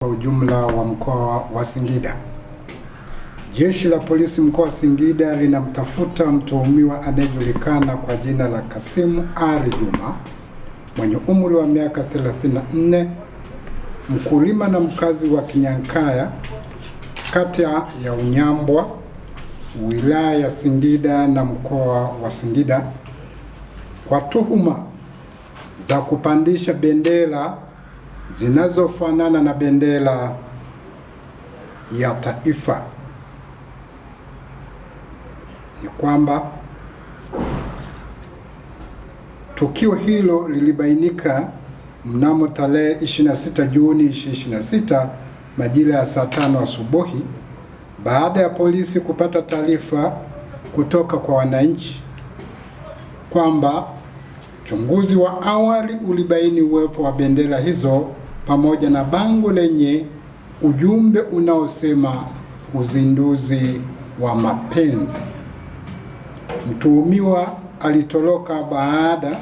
Kwa ujumla wa mkoa wa Singida. Jeshi la Polisi mkoa wa Singida linamtafuta mtuhumiwa anayejulikana kwa jina la Kasimu Ali Juma mwenye umri wa miaka 34, mkulima na mkazi wa Kinyankaya, kata ya Unyambwa, wilaya ya Singida na mkoa wa Singida kwa tuhuma za kupandisha bendera zinazofanana na bendera ya taifa. Ni kwamba tukio hilo lilibainika mnamo tarehe 26 Juni 2026 majira ya saa 5 asubuhi baada ya polisi kupata taarifa kutoka kwa wananchi kwamba uchunguzi wa awali ulibaini uwepo wa bendera hizo pamoja na bango lenye ujumbe unaosema uzinduzi wa mapenzi. Mtuhumiwa alitoroka baada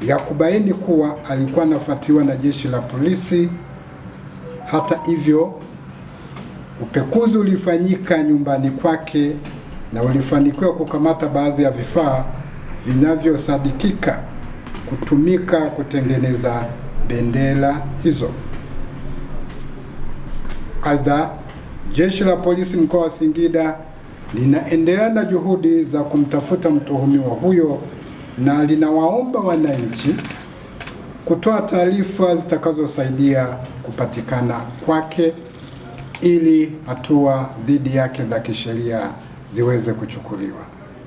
ya kubaini kuwa alikuwa anafuatiliwa na jeshi la polisi. Hata hivyo, upekuzi ulifanyika nyumbani kwake na ulifanikiwa kukamata baadhi ya vifaa vinavyosadikika kutumika kutengeneza bendera hizo. Aidha, jeshi la polisi mkoa wa Singida linaendelea na juhudi za kumtafuta mtuhumiwa huyo na linawaomba wananchi kutoa taarifa zitakazosaidia kupatikana kwake ili hatua dhidi yake za kisheria ziweze kuchukuliwa.